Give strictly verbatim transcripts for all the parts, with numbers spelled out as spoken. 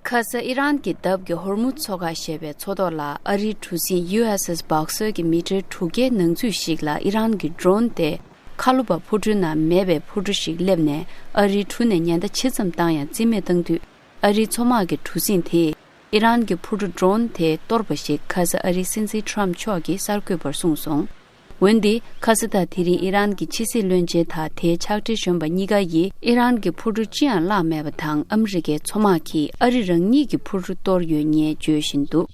ཁ་ས་ཨི་རན་གྱི་འདབས་ཀྱི་ཧོར་མུ་མཚོ་ཁ་ཞེས་པའི་མཚོ་ཐོག་ལ་ཨ་རིའི་གྲུ་གཟིངས་ཡུ་ཨེས་ཨེས་བྷག་སར་གྱི་མི་ཊར་དྲུག་བརྒྱའི་ནང་ཚུད་ཞིག་ལ་ཨི་རན་གྱི་ཌོ་རོན་དེ་ཁ་ལོ་བ་འཕུར་གྲུའི་ནང་མེད་པའི་འཕུར་གྲུ་ཞིག་སླེབས་ནས་ཨ་རིའི་གྲུ་ནས་ཉེན་བརྡ་ཇི་ཙམ་བཏང་ཡང་རྩིས་མེད་བཏང་དུས། ཨ་རིའི་མཚོ་དམག་གི་གྲུ་གཟིངས་དེས་ཨི་རན་གྱི་འཕུར་གྲུ་ཌོ་རོན་དེ་གཏོར་བ་ཞིག་ཁ་ས་ཨ་རིའི་སྲིད་འཛིན་ཊརམ་མཆོག་གིས་གསར་འགོད་པར་གསུངས་སོང་། འོན་ཏེ། ཁ་ས་དང་དེ་རིང་ཨི་རན་གྱི་ཕྱི་སྲིད་བློན་ཆེན་དང་དེའི་ཕྱག་སྦྲེལ་གཞོན་པ་གཉིས་ཀ་ཡིས་ཨི་རན་གྱི་འཕུར་གྲུ་ཅི་ཡང་བརླགས་མེད་པ་དང་། ཨ་མི་རི་ཀའི་མཚོ་དམག་གིས་ཨ་རི་རང་ཉིད་ཀྱི་འཕུར་གྲུ་གཏོར་ཡོད་ངེས་བརྗོད་བཞིན་འདུག་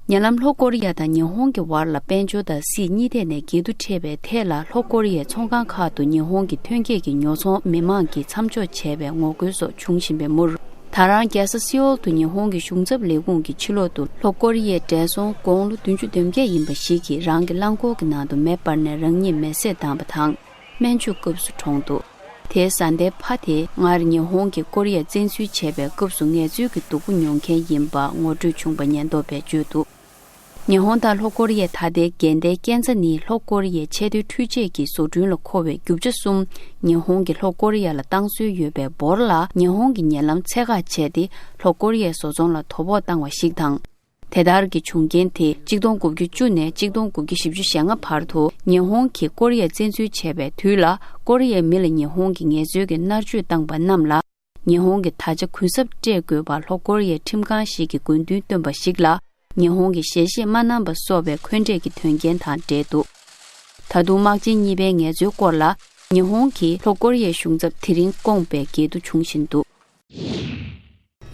ཉེ་ལམ་ལྷོ་ཀོ་རི་ཡ་དང་ཉི་ཧོང་གི་བར་ལ་དཔལ་འབྱོར་དང་སྲིད་གཉིས་ཐད་ནས་འགལ་འདུ་འཕྲད་པའི་ཐད་ལ། ལྷོ་ཀོ་རི་ཡའི་ཚོང་ཁང་ཁག་ཏུ་ཉི་ཧོང་གི་ཐོན་སྐྱེད་ཀྱི་ཉོ་ཚོང་མི་མང་གིས་མཚམས་འཇོག་བྱས་པའི་ངོ་རྒོལ་སོགས་འབྱུང་བཞིན་པའི་མུར། ད་རང་རྒྱལ་ས་སེའོལ་དུ་ཉི་ཧོང་གི་གཞུང་ཚབ་ལས་ཁུངས་ཀྱི་ཕྱི་ལོག་ཏུ་ལྷོ་ཀོ་རི་ཡའི་བགྲེས་སོང་དགུང་ལོ་བདུན་ཅུ་དོན་བརྒྱད་ཡིན་པ་ཞིག་གིས་རང་གི་རླངས་འཁོར་གྱི་ནང་དུ་མེ་སྤར་ནས་རང་ཉིད་མེ་བསྲེགས་བཏང་བ་དང་། སྨན་བཅོས་སྐབས་སུ་གྲོངས་འདུག་དེའི་བཟའ་ཟླའི་ཕ་དེས་སྔར་ཉི་ཧོང་གིས་ཀོ་རི་ཡ་བཙན་འཛུལ་བྱས་པའི་སྐབས་སུ་ངལ་རྩོལ་གྱི་སྡུག་པོ་མྱོང་མཁན་ཡིན་པ་ངོ་སྤྲོད་བྱུང་བ་ཉེན་རྟོག་པས་བརྗོད་འདུག་ཉི་ཧོང་དང་ལྷོ་ཀོ་རི་ཡའི་ད་ལྟའི་འགལ་ཟླའི་རྐྱེན་རྩ་ནི། ལྷོ་ཀོ་རི་ཡའི་ཆེས་མཐོའི་འཕྲུལ་ཆས་ཀྱི་བཟོ་སྐྲུན་ལ་མཁོ་བའི་རྒྱུ་ཆ་གསུམ་ཉི་ཧོང་གིས་ལྷོ་ཀོ་རི་ཡ་ལ་བཏང་སྲོལ་ཡོད་པའི་འབོར་ལ། ཉི་ཧོང་གིས་ཉེ་ལམ་ཚད་བཀག་བྱས་ཏེ། ལྷོ་ཀོ་རི་ཡའི་བཟོ་ཚོང་ལ་དོ་ཕོག་བཏང་བ་ཞིག་དང་། དེ་ལྟར་གྱི་བྱུང་རྐྱེན་དེ། གཅིག་སྟོང་དགུ་བརྒྱ་བཅུ་ནས་གཅིག་སྟོང་དགུ་བརྒྱ་བཞི་བཅུ་ཞེ་ལྔ་བར་དུ། ཉི་ཧོང་གིས་ཀོ་རི་ཡ་བཙན་འཛུལ་བྱས་པའི་དུས་ལ། ཀོ་རི་ཡའི་མི་ལ་ཉི་ཧོང་གི་ངལ་རྩོལ་གྱི་མནར་གཅོད་བཏང་པ་རྣམས་ལ། ཉི་ཧོང་གིས་ད་ཆ་གུན་གསབ་སྤྲད་དགོས་པར་ལྷོ་ཀོ་རི་ཡའི་ཁྲིམས་ཁང་ཞིག་གིས་དགོས་འདུན་བཏོན་པ་ཞིག་ལ། ཉི་ཧོང་གིས་ཞལ་བཞེས་མ་གནང་པ་སོགས་པའི་འཁོན་འགྲས་ཀྱི་དོན་རྐྱེན་དང་འབྲེལ་འདུག་ད་དུང་དམག་ཆེན་གཉིས་པའི་ངལ་རྩོལ་སྐོར་ལ། ཉི་ཧོང་གིས་ལྷོ་ཀོ་རི་ཡའི་གཞུང་ཚབ་དེ་རིང་བསྐོངས་པའི་འགལ་འདུ་འབྱུང་བཞིན་འདུག་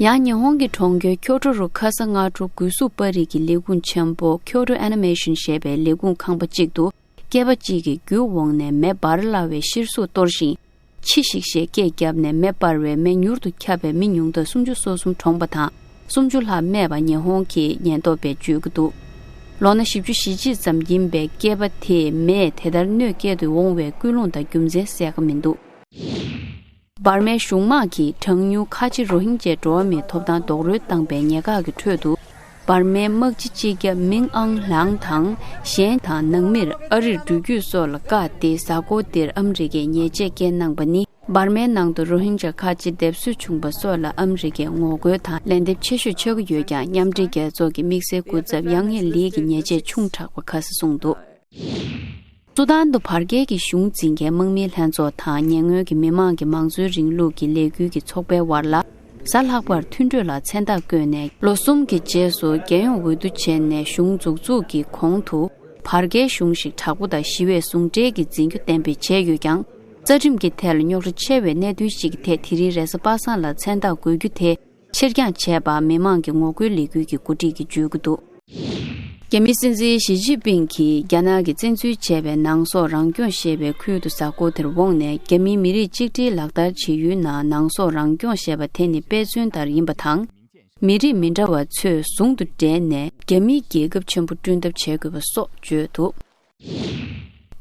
ཡང་ཉི་ཧོང་གི་གྲོང་ཁྱེར་ཁྱོ་ཊོ་རུ་ཁ་ས་སྔ་དྲོ་སྒོས་སུ་པར་རིས་ཀྱི་ལས་ཁུངས་ཆེན་པོ་Kyoto Animation ཞེས་པའི་ལས་ཁུངས་ཁང་པ་གཅིག་ཏུ། སྐྱེས་པ་གཅིག་གིས་རྒྱུའི་འོག་ནས་མེ་འབར་སླ་བའི་གཤེར་གཟུགས་གཏོར་ཞིང་། འཆི་ཞིག་ཞེས་སྐད་བརྒྱབ་ནས་མེ་སྤར་བས་མེ་མྱུར་དུ་ཁྱབ་པས་མི་ཉུང་མཐར་སུམ་ཅུ་སོ་གསུམ་གྲོངས་པ་དང་། སུམ་ཅུ་ལྷག་རྨས་པ་ཉི་ཧོང་གི་ཉེན་རྟོག་པས་བརྗོད་ཀྱི་འདུག་ལོ་ན་བཞི་བཅུ་ཞེ་གཅིག་ཙམ་ཡིན་པའི་སྐྱེས་པ་དེས་མེས་དེ་ལྟར་གནོད་སྐྱེལ་དུ་འོང་བའི་ཀུན་སློང་དང་རྒྱུ་མཚན་གསལ་ཁ་མི་འདུག་འབར་མའི་གཞུང་དམག་གིས་གྲངས་ཉུང་ཁ་ཆེ་རོ་ཧིན་ཇའི་འགྲོ་བ་མིའི་ཐོབ་ཐང་རྡོག་རོལ་བཏང་པའི་ཉེན་ཁ་གི་ཁྲོད་དུ། འབར་མའི་དམག་སྤྱི་སྤྱི་ཁྱབ་མིང་ཨང་ལང་དང་། གཞན་དང་ནང་མིར་ཨ་རིར་འགྲུལ་སྐྱོད་སོགས་ལ་བཀག་སྟེ། གཟའ་འཁོར་འདིར་ཨ་མི་རི་ཀས་ཉེས་ཆད་བཀལ་གནང་པ་ནི། འབར་མའི་ནང་དུ་རོ་ཧིན་ཇ་ཁ་ཆེ་སྡེབ་གསོད་བྱུང་པ་སོགས་ལ་ཨ་མི་རི་ཀས་ངོ་རྒོལ་དང་ལན་འདེབས་ཆེ་ཤོས་ཆགས་ཀྱི་ཡོད་ཀྱང་། མཉམ་འབྲེལ་རྒྱལ་ཚོགས་ཀྱི་དམིགས་བསལ་སྐུ་ཚབ་ཡང་ཧེ་ལི་གིས་ཉེས་ཆད་ཆུང་དྲགས་པ་ཁ་གསལ་གསུངས་འདུག་སུ་དཱན་དུ་བར་བརྒལ་གྱི་གཞུང་འཛིན་མཁན་དམག་མིའི་ལྷན་ཚོགས་དང་ཉེ་སྔོན་གྱི་མི་དམངས་ཀྱི་མང་གཙོའི་རིང་ལུགས་ཀྱི་ལས་འགུལ་གྱི་ཚོགས་པའི་དབར་ལ། གཟའ་ལྷག་པར་མཐུན་གྲོས་ལ་མཚན་རྟགས་བཀོད་ནས། ལོ་གསུམ་གྱི་རྗེས་སུ་རྒྱལ་ཡོངས་འོས་བསྡུ་བྱས་ནས་གཞུང་འཛུགས་འཛུགས་ཀྱི་གོང་དུ། བར་བརྒལ་གཞུང་ཞིག་དྲག་པོ་དང་ཞི་བའི་ཟུང་འབྲེལ་གྱི་འཛིན་རྒྱུ་གཏན་འབེབས་བྱས་ཡོད་ཀྱང་། རྩ་ཁྲིམས་ཀྱི་ཐད་ལ་རྙོག་དྲ་ཆེ་བའི་གནད་དོན་ཞིག་གི་ཐད་དེ་རིང་རེས་གཟའ་པ་སངས་ལ་མཚན་རྟགས་འགོད་རྒྱུ་དེ། ཕྱིར་འགྱངས་བྱས་པ་མི་མང་གི་ངོ་རྒོལ་ལས་འགུལ་གྱི་འགོ་ཁྲིད་ཀྱིས་བརྗོད་ཀྱི་འདུག་རྒྱ་མིའི་སྲིད་འཛིན་ཞི་ཅིན་ཕིང་གིས་རྒྱ་ནག་གིས་བཙན་འཛུལ་བྱས་པའི་ནང་སོག་རང་སྐྱོང་ཞེས་པའི་ཁུལ་དུ་གཟའ་འཁོར་དེར་འོངས་ནས། རྒྱ་མིའི་མི་རིགས་གཅིག་སྒྲིལ་ལག་བསྟར་བྱེད་ཡུལ་ནང་ནང་སོག་རང་སྐྱོང་ཞེས་པ་དེ་ནི་དཔེ་མཚོན་ལྟར་ཡིན་པ་དང་། མི་རིགས་མི་འདྲ་བ་ཚོས་ཟུང་དུ་འབྲེལ་ནས་རྒྱ་མིའི་རྒྱལ་ཁབ་ཆེན་པོ་བསྐྲུན་ཐབས་བྱེད་དགོས་པ་སོགས་བརྗོད་འདུག་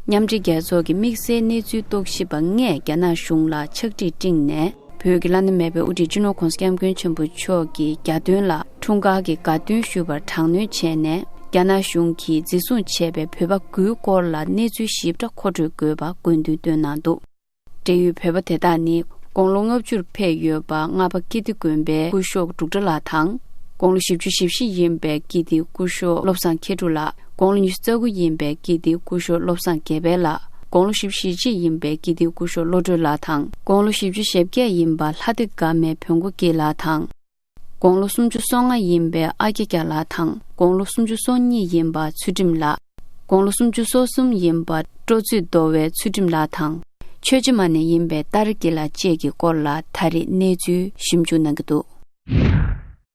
མཉམ་འབྲེལ་རྒྱལ་ཚོགས་ཀྱི་དམིགས་བསལ་གནས་ཚུལ་རྟོག་ཞིབ་པ་ལྔས་རྒྱ་ནག་གཞུང་ལ་ཕྱག་བྲིས་སྤྲིངས་ནས། བོད་ཀྱི་བླ་ན་མེད་པའི་དབུ་ཁྲིད་སྤྱི་ནོར་༸གོང་ས་༸སྐྱབས་མགོན་ཆེན་པོ་མཆོག་གི་གྱ་སྟོན་ལ་འཁྲུངས་སྐར་གྱི་དགའ་སྟོན་ཞུ་བར་དྲག་གནོན་བྱས་ནས། རྒྱ་ནག་གཞུང་གིས་འཛིན་བཟུང་བྱས་པའི་བོད་པ་དགུའི་སྐོར་ལ་གནས་ཚུལ་ཞིབ་ཕྲ་མཁོ་སྤྲོད་དགོས་པ་དགོས་འདུན་བཏོན་གནང་འདུག་འབྲེལ་ཡོད་བོད་པ་དེ་དག་ནི། དགུང་ལོ་ལྔ་བཅུར་ཕེབས་ཡོད་པ་རྔ་པ་ཀིརྟི་དགོན་པའི་སྐུ་ཞབས་འབྲུག་སྒྲ་ལགས་དང་། དགུང་ལོ་བཞི་བཅུ་ཞེ་བཞི་ཡིན་པའི་ཀིརྟི་སྐུ་ཞབས་བློ་བཟང་མཁས་གྲུབ་ལགས། དགུང་ལོ་ཉི་ཤུ་རྩ་དགུ་ཡིན་པའི་ཀིརྟི་སྐུ་ཞབས་བློ་བཟང་དགེ་འཕེལ་ལགས། དགུང་ལོ་བཞི་བཅུ་ཞེ་གཅིག་ཡིན་པའི་ཀིརྟི་སྐུ་ཞབས་བློ་གྲོས་ལགས་དང་། དགུང་ལོ་བཞི་བཅུ་ཞེ་བརྒྱད་ཡིན་པ་ལྷ་སྡེ་དགའ་མའི་བོན་སྒོ་སྐྱིད་ལགས་དང་། དགུང་ལོ་སུམ་ཅུ་སོ་ལྔ་ཡིན་པའི་ཨ་སྐྱ་སྐྱ་ལགས་དང་། དགུང་ལོ་སུམ་ཅུ་སོ་གཉིས་ཡིན་པ་ཚུལ་ཁྲིམས་ལགས། དགུང་ལོ་སུམ་ཅུ་སོ་གསུམ་ཡིན་པ་སྤྲོ་ཚོད་རྡོ་བའི་ཚུལ་ཁྲིམས་ལགས་དང་། ཆོས་རྗེ་མ་ཎི་ཡིན་པའི་ཏཱ་རེ་ཀི་ལགས་བཅས་ཀྱི་སྐོར་ལ་ད་རེས་གནས་ཚུལ་ཞིབ་འཇུག་གནང་གི་འདུག